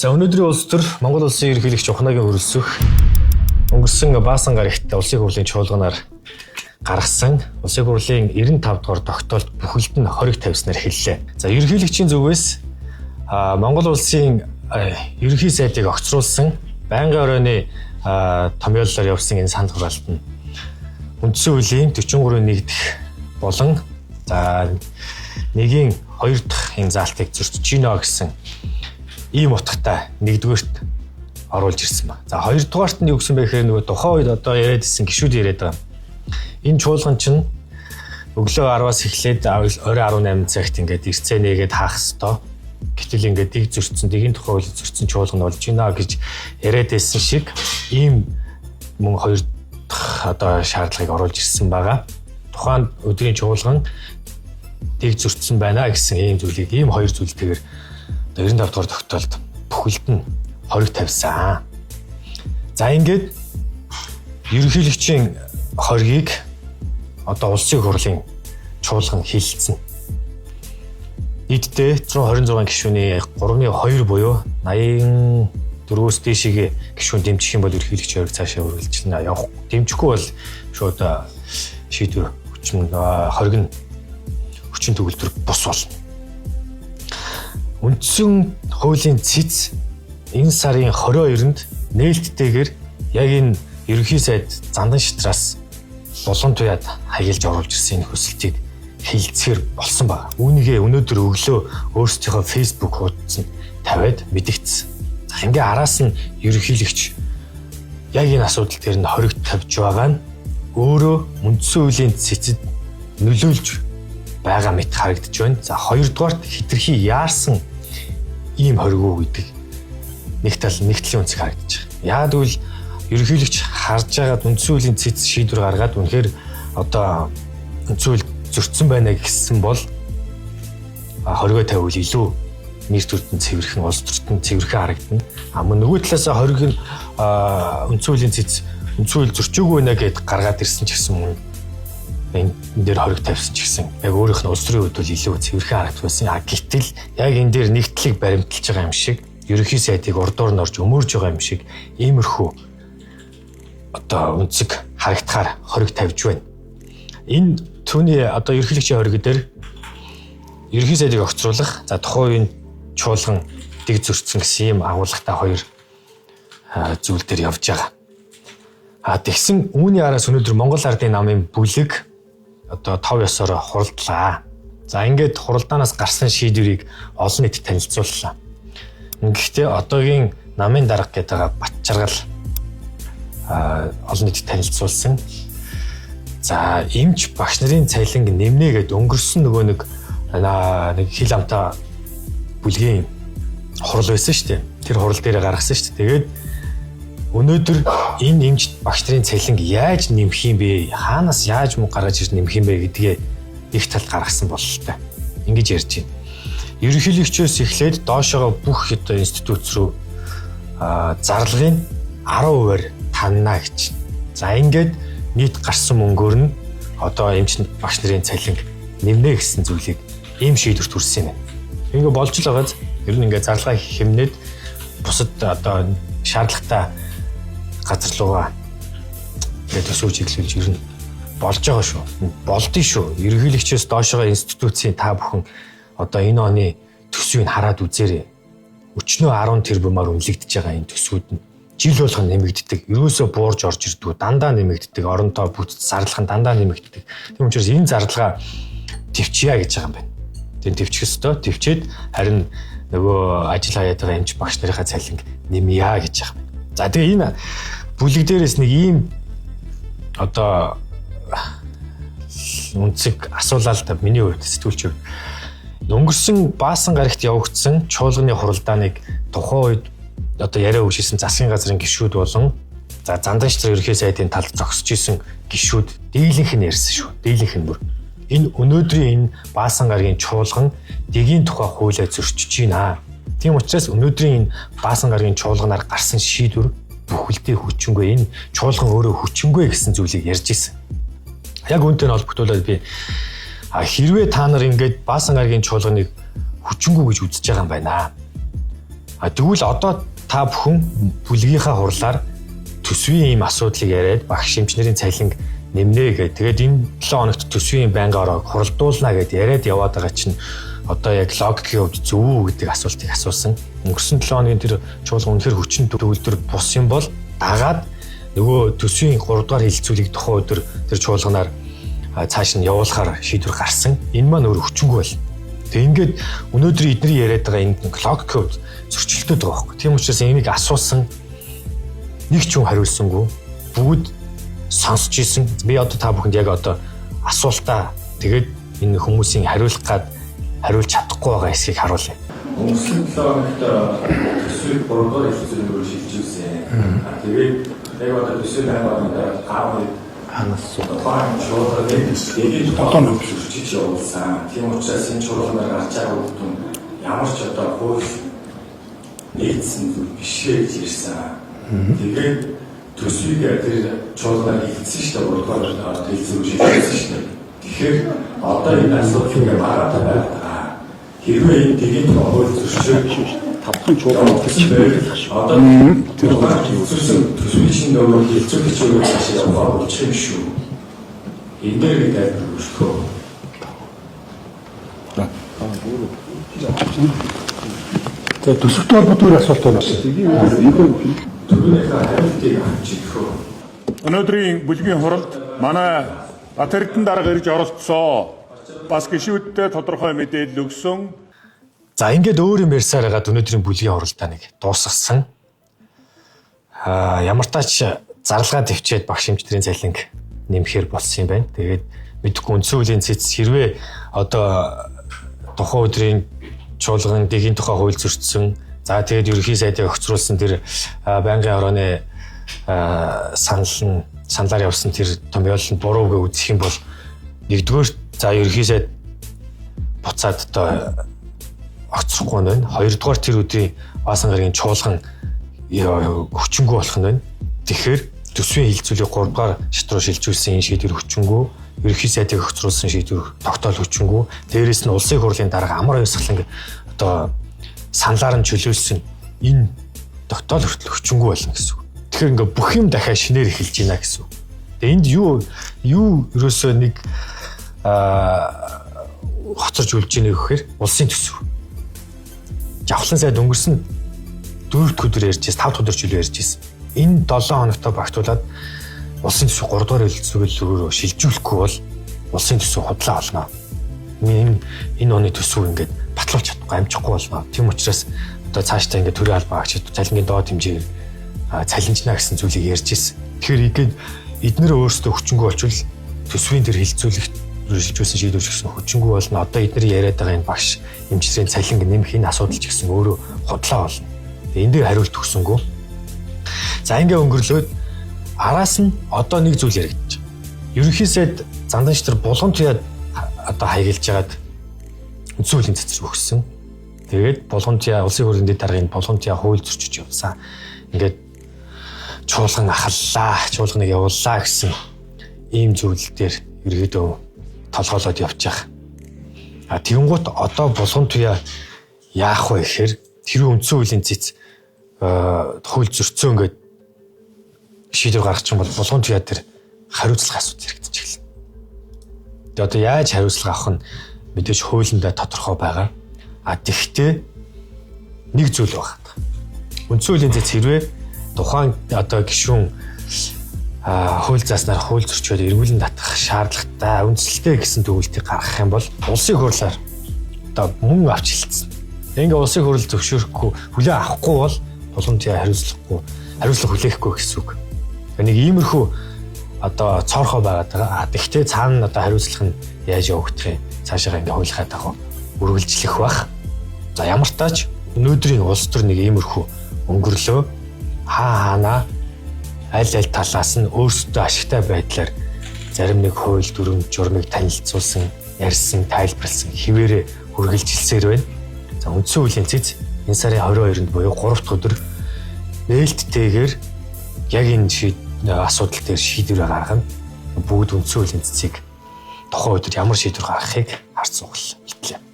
За, өнөөдрийн улс төр Монгол улсын ерөнхийлөгч Ухнагийн хөрөлсөх өнгөрсөн Баасан гарагт улсын хурлын чуулганаар гаргасан улсын хурлын 95 дугаар тогтоолт бүхэлд нь хориг тавьснаар хэллээ. За, ерөнхийлөгчийн зүгээс Монгол улсын ерөнхий сайдыг огцруулсан байнгын оройны томьёоллоор явсан энэ санал хураалт нь үндсэн хуулийн 43-ийн 1 дэх болон за нэгийн 2 дахь энэ заалтыг зөрчиж гинэ гэсэн ийм утгатай нэгдүгээрт оруулж ирсэн ба. За, хоёрдугаарт нь юу гэсэн бэ гэхээр нөгөө тухайн үед одоо яриад ирсэн гişүүд яриад байгаа. Энэ чуулган чинь өглөө 10-аас эхлээд орой 18 цагт ингээд ирцээ нээгээд хаах хэвээр. Гэтэл ингээд дэг зөрчсөн, дэгийн тухай хууль зөрчсөн чуулган болж байна гэж яриад байсан шиг ийм мөн хоёр дахь одоо шаардлагыг оруулж ирсэн байгаа. Тухайн өдрийн чуулган дэг зөрчсөн байна гэсэн ийм зүйлийг, ийм хоёр зүйлтэйгээр 95 дугаар тогтоолд бүхэлд нь хориг тавьсан. За, ингээд ерөнхийлөгчийн хоригийг одоо улсын хурлын чуулган хилэлцэн. Нийтдээ 126 гишүүний 3-ны 2 буюу 84-өөс дээшээ гишүүн дэмжих юм бол ерөнхийлөгчийн хориг цаашаа үргэлжлэнэ, явах. Дэмжихгүй бол шууд шийдвэр хүчин хориг нь хүчин төгөлдөр бус болно. Үндсэн хуулийн цэц энэ сарын 22-нд нээлттэйгээр яг энэ ерөнхий сайд Зандан шатраас Булан туяад хаягилж оруулж ирсэн энэ хүсэлтийг хилцээр болсон баг. Үүнийгээ өнөөдөр өглөө өөрсдийнхөө Facebook хуудасанд тавиад мэдэгдсэн. За, ингээ араас нь ерөнхийлөгч яг энэ асуудал дээр нь хориг тавьж байгаа нь өөрөө үндсэн хуулийн цэцэд нөлөөлж байгаа мэт харагдаж байна. За, хоёрдугаарт хитрхи яарсан ийм хориг гэдэг нэг тал нэг талын үнцэг харагдаж байгаа. Яагаад гэвэл ерөнхийлөгч харж байгаад үндсэн хуулийн цэц шийдвэр гаргаад үнэхээр одоо үндсэн хууль зөрчсөн байна гэсэн бол хоригоо тавиул илүү нэр төрд нь цэвэрхэн, улс төрт нь цэвэрхэн харагдана. А мөн нөгөө талаасаа хориг нь үндсэн хуулийн цэц үндсэн хууль зөрчөөгүй байна гэд гаргаад ирсэн ч гэсэн мөн энэ дээр хориг тавьсан ч гэсэн яг өөрийнх нь улс төрийн хувьд бол илүү цэвэрхэн харагдах байсан. А гэтэл яг энэ дээр нэгтлийг баримталж байгаа юм шиг, ерөнхий сайдыг урдуур нь орж өмөрж байгаа юм шиг иймэрхүү одоо өнцөг харагдахаар хориг тавьж байна. Энэ түүний одоо ерөнхийлөгчийн хориг дээр ерөнхий сайдыг огцруулах, за тухайн үеийн чуулган дэг зөрчсөн гэсэн ийм агуулгатай хоёр зүйл дээр явж байгаа. А тэгсэн үүний араас өнөөдөр Монгол Ардын намын бүлэг одоо тов ёсоор хуралдлаа. За, ингээд хуралдаанаас гарсан шийдвэрийг олон нийтэд танилцууллаа. Гэхдээ одоогийн намын дарга гэдэг байгаа Батчаргал олон нийтэд танилцуулсан. За, эмч багш нарын цалинг нэмнэ гэд өнгөрсөн нөгөө нэг нэг хил амтаа бүлгийн хурал байсан шүү дээ. Тэр хурал дээр гаргасан шүү дээ. Тэгээд өнөөдөр энэ эмч багш нарын цалинг яаж нэмэх юм бэ? Хаанаас яаж мөнгө гаргаж ирж нэмэх юм бэ гэдгээ их талд гаргасан бололтой. Ингэж ярьж байна. Ерөнхийлөгчөөс эхлээд доошоогоо бүх одоо институт рүү зарлагын 10%-аар танна гэж. За, ингээд нийт гарсан мөнгөөр нь одоо эмч багш нарын цалинг нэмнэ гэсэн зүйлийг ийм шийдвэрт хүрсэн юм байна. Ингээ болж л байгааз ер нь ингээ зарлага хэмнээд бусад одоо шаардлагатай газар руугаа ингээ төсөв чиглүүлж ер нь болж байгаа шүү. Болдсон шүү. Ерөнхийлөгчөөс доошоогоо институцийн та бүхэн одоо энэ оны төсвийг хараад үзээрэй. Өчнөө 10 тэрбумаар үнэлэгдэж байгаа энэ төсвүүд нь жил болгон нэмэгддэг. Ерөөсөө буурж орж ирдэг. Дандаа нэмэгддэг. Оронтоо бүтц зарлах нь дандаа нэмэгддэг. Тийм учраас энэ зарлага төвчье гэж байгаа юм байна. Тийм, төвчих ёстой. Төвчээд харин нөгөө ажил хаяад байгаа эмч багш нарынхаа цалинг нэмье гэж байгаа юм байна. За, тэгээ энэ бүлэг дээрээс нэг ийм одоо үнцэг асуулаа л да, миний хувьд, сэтгүүлч хувьд. Өнгөрсөн Баасан гарагт явагдсан чуулганы хуралдааныг тухайн үед одоо яриа өгчсэн засгийн газрын гишүүд болон за Зандан шатрын ерөнхий сайдын талд зогсож исэн гишүүд дийлэнх нь ярьсан шүү. Дийлэнх нь бүр. Энэ өнөөдрийн энэ Баасан гарагийн чуулган дэгийн тухай хуулиа зөрчиж байна. Тийм учраас өнөөдрийн энэ Баасан гарагийн чуулганаар гарсан шийдвэр бүхэлдээ хүчингүй, энэ чуулган өөрөө хүчингүй гэсэн зүйлийг ярьж исэн. Яг үүнтэй нь холбогдуулаад би хэрвээ та нар ингээд Баасан гарагийн чуулганыг хүчингүй гэж үзэж байгаа юм байна. А тэгвэл одоо та бүхэн бүлгийнхаа хурлаар төсвийн ийм асуудлыг яриад багш эмчнэрийн цалинг нэмнэ гэх. Тэгээд энэ 7 хоногт төсвийн байнгын ороог хуралдуулна гэд яриад яваад байгаа чинь одоо яг логикийн хувьд зөв үү гэдэг асуултыг асуусан. Өнгөрсөн 7 хоногийн тэр чуулган үнэхээр хүчин төгөлдөр бус юм бол дагаад нөгөө төсвийн 3 дугаар хилцүүлгийг тухайн өдөр тэр чуулганаар цааш нь явуулахаар шийдвэр гарсан. Энэ маань өөр хүчингүй байна. Тэг ингээд өнөөдөр эдний яриад байгаа энэ логикийн хувьд зөрчилдөд байгаа байхгүй. Тийм учраас энийг асуусан нэг ч хүн хариулсангүй. Бүгд сонсч исэн. Би одоо та бүхэнд яг одоо асуултаа тэгээд энэ хүмүүсийн хариулах гад хариулж чадахгүй байгаа хэсгийг харуулъя. Өнгөрсөн 7 хоногт төсвийг 3 дугаар хэлцүүрээр өөр шилжүүлсэн. Тэгээд яг одоо төсвийн байгууллагын дараа гав ханаас тухайн чуулганыг Долоон зөрчиж явуулсан. Тийм учраас энэ чуулганаар гарч байгаа үр дүн ямар ч одоо хууль нэгдсэн зүйл биш ээ гэж ярьсан. Тэгээд төсвийг тэр чуулганаар хэлсэн шүү дээ. 3 дугаар хэлцүүр шилжүүлсэн шүү дээ. Тэгэхээр одоо энэ асуудал ингээ мараатай байгаа. Хэрвээ энэ дэгийн тухай хууль зөрчиж тавхан чуулган одоо тэр хэлцүүлсэн төсвийн чинь нөгөө хэлцүүлэгч өөрөө цаашаа явах болчих юм шүү. Энэ дээр нэг тайлбар өгөх. За төсөвтэй холбоотой үр асуулт байна. Түрүүнийхээ хариултыг авч ирэх. Өнөөдрийн бүлгийн хуралд манай Бат Эрдэнэ дарга ирж оролцсоо. Бас гишүүдтэй тодорхой мэдээлэл өгсөн. За ингээд өөр юм ярьсаар байгаад өнөөдрийн бүлгийн хуралдааныг дуусгасан. Ямар тач зарлага төвчээд багш эмчнэрийн цалинг нэмэхээр болсон юм байна. Тэгээд мэдэхгүй үндсэн хуулийн цэц хэрвээ одоо тухайн өдрийн чуулган дэгийн тухай хууль зөрчсөн. За тэгээд ерөнхий сайдыг огцруулсан тэр байнгын орооны санал нь саналаар явсан тэр томьёол нь буруу гэж үзэх юм бол нэгдүгээр за ерөнхий сайд буцаад одоо огцрохгүй нь байна. Хоёрдугаар тэр өдрийн Баасан гарагийн чуулган хүчингүй болох нь байна. Тэгэхээр төсвийн хилцүүлгийг 3 дугаар шат руу шилжүүлсэн энэ шийдвэр хүчингүй, ерөнхий сайдыг огцруулсан шийдвэр тогтоол хүчингүй. Дээрээс нь улсын хурлын дарга амар ёсглан одоо саналаар нь чөлөөлсөн энэ тогтоол хүртэл хүчингүй болно гэсэн үг. Тэгэхээр ингээ бүх юм дахиад шинээр эхэлж байна гэсэн үг. Тэгээ энд юу ерөөсөө нэг хоцорж үлж ийнэ гэхээр улсын төсөв. Жавхлан сайд өнгөрсөн 4 дахь өдөр ярьж байсан, 5 дахь өдөр ч илүү ярьж байсан. Энэ 7 хоногтой багтуулаад улсын төсөв 3 дугаар хэлэлцүүгээр рүү шилжүүлэхгүй бол улсын төсөв худлаа болно. Энэ оны төсөв ингээд батлуулж чадахгүй, амжихгүй болно. Тийм учраас одоо цаашдаа ингээд төрийн албан агчид цалингийн доод хэмжээгээр цалинжна гэсэн зүйлийг ярьж байсан. Тэгэхээр ингээд эднэр өөрсдөө хүчингүй болчвол төсвийн тэр хилцүүлэх шилжүүлсэн шийдвэр ч гэсэн хүчингүй болно. Одоо эднэр яриад байгаа энэ багш эмчнэрийн цалинг нэмэх энэ асуудал ч гэсэн өөрөө худлаа болно. Тэгээ энэ дээр хариулт өгсөнгөө. За ингээ өнгөрлөөд араас нь одоо нэг зүйл яригдчих. Ерөнхий сайд Зандан шатар булган туяад одоо хаягилж хагаад үндсэн хуулийн цэцэр өгсөн. Тэгээд булган туяа улсын хурлын дэд даргын булган туяа хууль зөрчиж явсан. Ингээд чуулган ахаллаа, чуулганыг явууллаа гэсэн ийм зүйл дээр ерөөдөө толгоолоод явчих. А тэгэнгүүт одоо булган туяа яах вэ гэхээр тэр үндсэн хуулийн цэц хууль зөрчсөн ингээд шийдвэр гаргачих юм бол булган туяа дээр хариуцлага асуудал яригдчих эхэлнэ. Тэгээ одоо яаж хариуцлага авах нь мэдээж хуулиндаа тодорхой байгаа. А тэгвэл нэг зүйл байна. Үндсэн хуулийн цэц хэрвээ тухайн одоо гишүүн хууль зааснаар хууль зөрчөөд эргүүлэн татах шаардлагатай үндсэлтэй гэсэн дүгнэлтийг гаргах юм бол улсын хурлаар одоо мөн авч хэлсэн. Ингээ улсын хурл зөвшөөрөхгүй хүлээн авахгүй бол булган туяа хариуцлага хүлээхгүй гэсэн үг. Нэг иймэрхүү одоо цоорхоо байгаад байгаа. Тэгвэл цаана одоо хариуцлага нь яаж явагдах юм? Цаашаа ингээ хуулийнхаа дагуу үргэлжлэх бах. За ямар тач өнөөдрийн улс төр нэг иймэрхүү өнгөрлөө. Хаа хаанаа аль аль талаас нь өөрсдөө ашигтай байдлаар зарим нэг хууль дүрэм журмыг танилцуулсан, ярьсан, тайлбарласан хിവэрэ үргэлжилсээр байна. За үндсэн хуулийн цэц энэ сарын 22-нд буюу 3 дахь өдөр нээлттэйгээр яг энэ асуудал дээр шийдвэр гаргана. Бүгд үндсэн хуулийн цэцийг тухайн өдөр ямар шийдвэр гаргахыг харц сугал бэлтлээ.